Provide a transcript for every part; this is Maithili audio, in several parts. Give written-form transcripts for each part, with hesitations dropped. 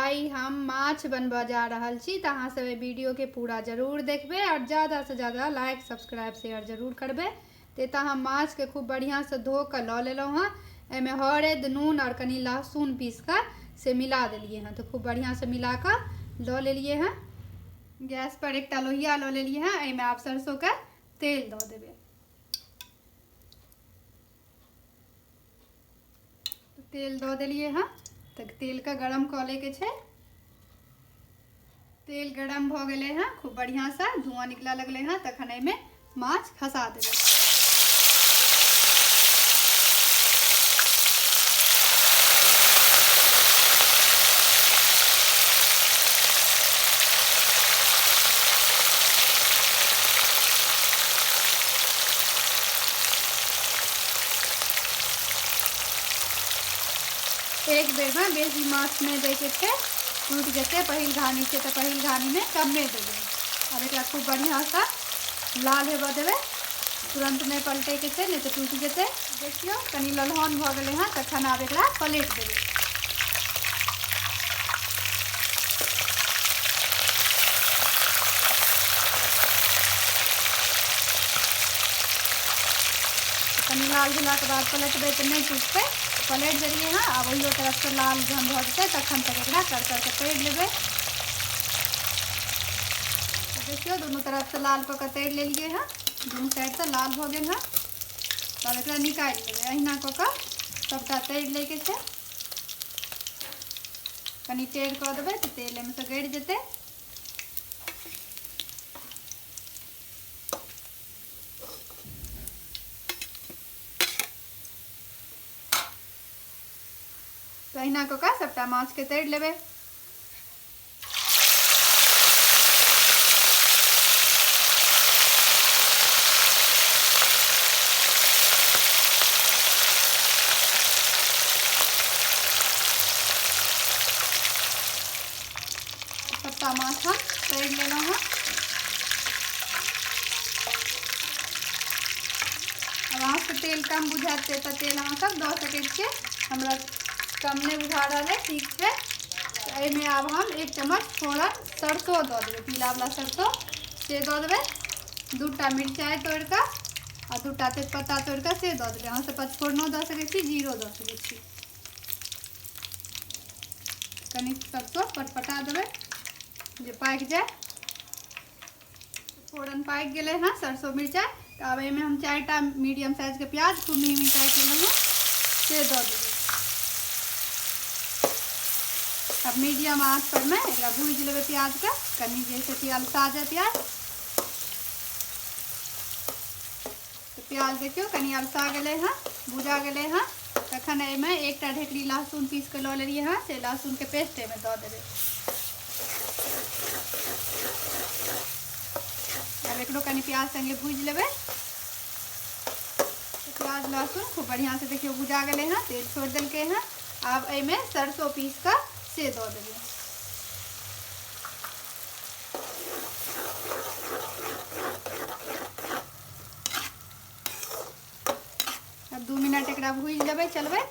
आइ हम माछ बनबऽ जा रहल छी तऽ अहाँ सब एहि वीडियोके पूरा जरूर देखबै आओर ज्यादासँ ज्यादा लाइक सब्सक्राइब शेयर जरूर करबै। तऽ एतऽ हम माछके खूब बढ़िआँसँ धो कऽ लऽ लेलहुँ हँ। एहिमे हरदि, नून आओर कनि लहसुन पीस कऽ से मिला देलियै हँ। तऽ खूब बढ़िआँसँ मिला कऽ लऽ लेलियै हँ। गैस पर एकटा लोहिया लऽ लेलियै हँ। एहिमे आब सरसोके तेल दऽ देबै। तेल दऽ देलियै हँ। तऽ तेलके गरम कऽ लैके छै। तेल गरम भऽ गेलै हँ, खूब बढ़िआँसँ धुआँ निकलऽ लगलै हँ। तखन एहिमे माछ खसा देबै। एक बेरमे बेसी माछ नहि दैके छै, टूटि जेतै। पहिल घानी छै तऽ पहिल घानीमे कमे देबै। आब एकरा खूब बढ़िआँसँ लाल हेबऽ देबै, तुरन्त नहि पलटैके छै, नहि तऽ टूटि जेतै। देखियौ, कनि ललहन भऽ गेलै हँ। तखन आब एकरा पलटि देबै। कनि लाल भेलाके बाद पलटबै तऽ नहि टूटतै। पलटि देलियै हँ। आब ओहियो तरफसँ लाल जहन भऽ जेतै तखन तक एकरा कर कर कऽ तरि लेबै। देखियौ, दुनू तरफसँ लाल कऽ कऽ तरि लेलियै हँ। दुनू साइडसँ लाल भऽ गेल हँ। तब एकरा निकालि लेबै। अहिना कऽ कऽ सबटा तरि लैके छै। कनि टेढ़ कऽ देबै तऽ तेल एहिमेसँ गड़ि जेतै। तऽ अहिना कऽ कऽ सबटा माछके तरि लेबै। सबटा माछ हम तरि लेलहुँ हँ। आब अहाँके तेल कम बुझायत तऽ तेल अहाँ सब दऽ सकै छियै। हमरा कम नहि बुझा रहल है, ठीक छै। तऽ एहिमे आब हम 1 चम्मच फोड़न सरसो दऽ देबै, पीला वाला सरसो से दऽ देबै। 2टा मिरचाइ तोड़ि कऽ आ 2टा तेजपत्ता तोड़ि कऽ से दऽ देबै। अहाँ सब पचफोरनो दऽ सकै छी, जीरो दऽ सकै छी। कनि सरसो पटपटा देबै जे पाकि जाय। फोरन पाकि गेलै हँ सरसो मिरचाइ। तऽ आब एहिमे हम 4टा मीडियम साइजके प्याज खूब मेही मेही काटि लेलहुँ हँ से दऽ देबै। आब मीडियम आँच पर मे एकरा भूजि लेबै प्याजके कनि, जाहिसँ कि अलसा जाय प्याज। तऽ प्याज देखियौ कनि अलसा गेलै हँ, भुजा गेलै हँ। तखन एहिमे 1टा ढेकरी लहसुन पीस कऽ लऽ लेलियै हँ, से लहसुनके पेस्ट एहिमे दऽ देबै। आब एकरो कनि प्याज संगे भूजि लेबै। प्याज लहसुन खूब बढ़िआँसँ देखियौ भुजा गेलै हँ, तेल छोड़ि देलकै हँ। आब एहिमे सरसो पीस कऽ से दऽ देबै। आब 2 मिनट एकरा भूजि लेबै। चलबै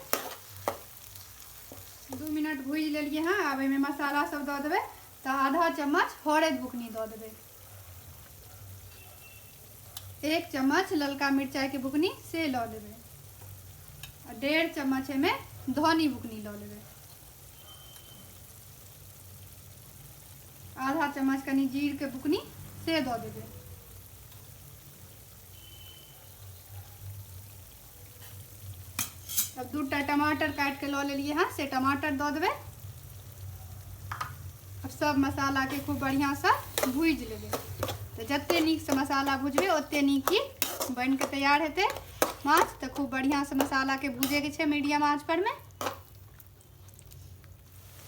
2 मिनट भूजि लेलियै हँ। आब एहिमे मसाला सब दऽ देबै। तऽ आधा चम्मच हरदि बुकनी दऽ देबै, 1 चम्मच ललका मिरचाइके बुकनी से लऽ लेबै, आ 1.5 चम्मच एहिमे धनी बुकनी लऽ लेबै, आधा चम्मच कनि जीरके बुकनी से दऽ देबै। अब 2टा टमाटर काटि कऽ लऽ लेलियै हँ, से टमाटर दऽ देबै। अब सब मसालाके खूब बढ़िआँसँ भूजि लेबै। तऽ जते नीकसँ मसाला भुजबै ओते नीक ही बनि कऽ तैयार हेतै माछ। तऽ खूब बढ़िआँसँ मसालाके भूजैके छै मीडियम आँच परमे।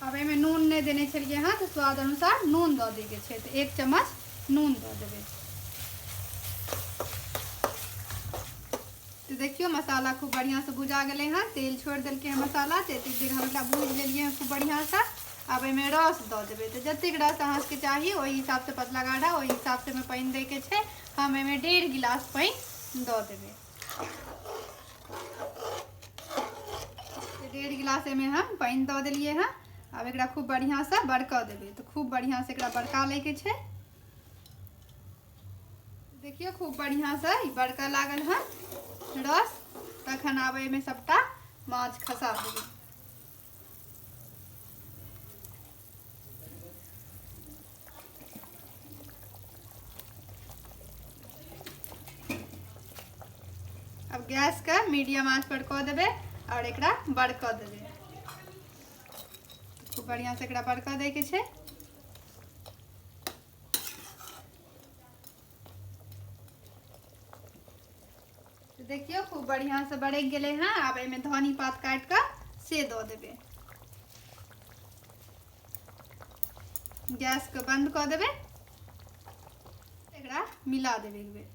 आब एहिमे नून नहि देने छलियै हँ, तऽ स्वाद अनुसार नून दऽ दैके छै। तऽ 1 चम्मच नून दऽ देबै। तऽ देखियौ मसाला खूब बढ़िआँसँ भुजा गेलै हँ, तेल छोड़ि देलकै हँ मसाला। तऽ एतेक देर हम एकरा भूजि लेलियै हँ खूब बढ़िआँसँ। आब एहिमे रस दऽ देबै। तऽ जतेक रस अहाँ सबके चाही ओहि हिसाबसँ पतला गाढ़ा ओहि हिसाबसँ एहिमे पानि दैके छै। हम एहिमे 1.5 गिलास पानि दऽ देबै। 1.5 गिलास एहिमे हम पानि दऽ देलियै हँ। आब एकरा खूब बढ़िआँसँ बरकऽ देबै। तऽ खूब बढ़िआँसँ एकरा बरका लैके छै। देखियौ खूब बढ़िआँसँ ई बरकऽ लागल हँ रस। तखन आब एहिमे सबटा माछ खसा देबै। अब गैस के मीडियम आंच पर कऽ देबै और एकरा बरकऽ देबै। खूब बढ़िया से एकरा बरकऽ दैके छै। देखियौ खूब बढ़िया से बरकि गेलै हँ। आब एहिमे धनी पात काटि कऽ से दऽ देबै। गैस के बंद कऽ देबै, एकरा मिला देबै एक बेर।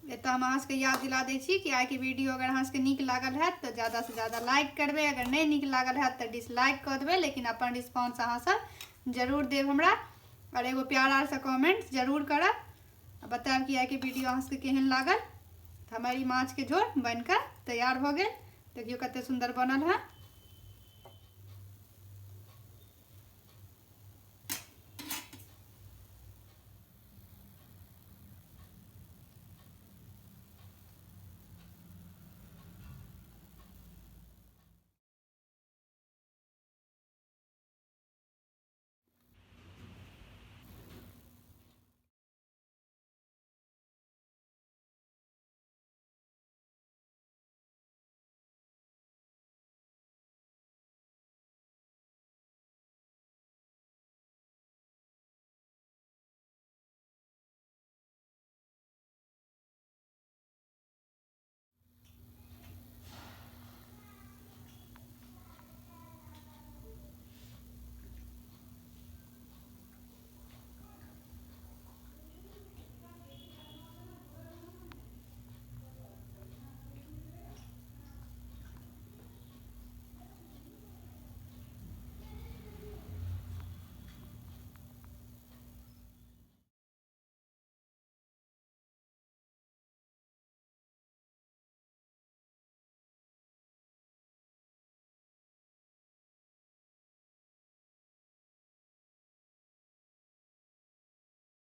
एतऽ हम अहाँ सबके याद दिला दै छी कि आइके वीडियो अगर अहाँ सबके नीक लागल हैत तऽ ज्यादासँ ज्यादा लाइक करबै, अगर नहि नीक लागल हैत तऽ डिसलाइक कऽ देबै, लेकिन अपन रिस्पॉन्स अहाँ सब जरूर देब हमरा और एगो प्यारा सा कमेंट जरूर करब आ बतायब कि आइके वीडियो अहाँ सबके केहन लागल। तऽ हमर ई माछके झोर बनिकऽ तैयार भऽ गेल। देखियौ कते सुन्दर बनल हँ।